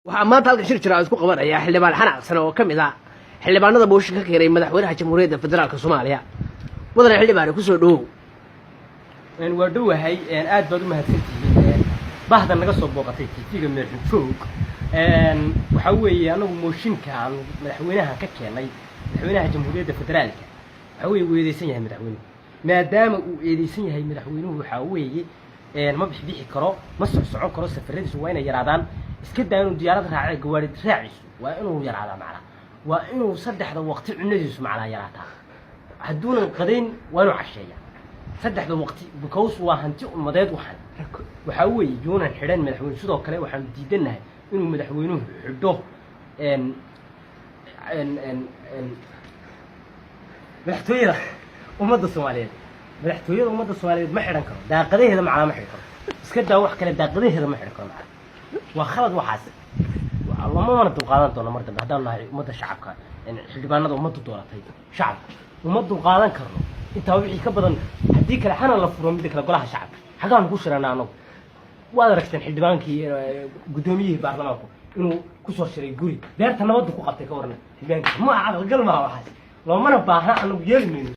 Waxaa maanta halkan shir jira isku qabanaya xildhibaan Xanaaqsan oo ka mid ah xildhibaanada mooshin ka keenay madaxweynaha Jamhuuriyadda Federaalka Soomaaliya. Mudane xildhibaane, kusoo dhawow. Waa dhowahay, aad baad u mahadsantihiin bahda naga soo booqatay TV-ga Meerxun Joog. Waxaa weeye, anagu mooshinka aan madaxweynahan ka keenay, madaxweynaha Jamhuuriyadda Federaalka, waxaa weeye uu eedeysan yahay madaxweynuhu. Maadaama uu eedeysan yahay madaxweynuhu, waxaa weeye ma bixbixi karo, ma socsocon karo, safaradiisu waa inay yaraadaan. Iska daa inuu diyaarad raace, gawaari raaciisu waa inuu yaraadaa. Macnaa, waa inuu saddexda waqti cunadiisu macnaa yaraataa. Hadduunan qadayn, waa inuu casheeya saddexda waqti, because waa hanti ummadeed. Waxan waxaa weeye yuunan xidhan madaxweyne. Sidoo kale waxaanu diidannahay inuu madaxweynuhu xidho n n n n madaxtooyada ummadda Soomaaliyeed. Madaxtooyada ummadda Soomaaliyeed ma xidhan karo, daaqadaheeda macnaa ma xidhan karo. Iska daa wax kale, daaqadaheeda ma xidhan karo. Macnaa waa khalad waxaas, lamamana dulqaadan doono mar dambe. Haddaan nahay ummadda shacabka, xildhibaanada ummaddu dooratay, shacabka uma dulqaadan karno intaa wixii ka badan. Haddii kale hana la furo. Midda kale, golaha shacabka xaggaanu ku shirana anagu? Waad aragteen xildhibaankii, guddoomiyihii baarlamaanku inuu kusoo shiray guri beerta nabadda ku qabtay. Ka warran xildhibaankiisa? Ma caqligal maha waxaas, loomana baahna, anagu yeeli mayno.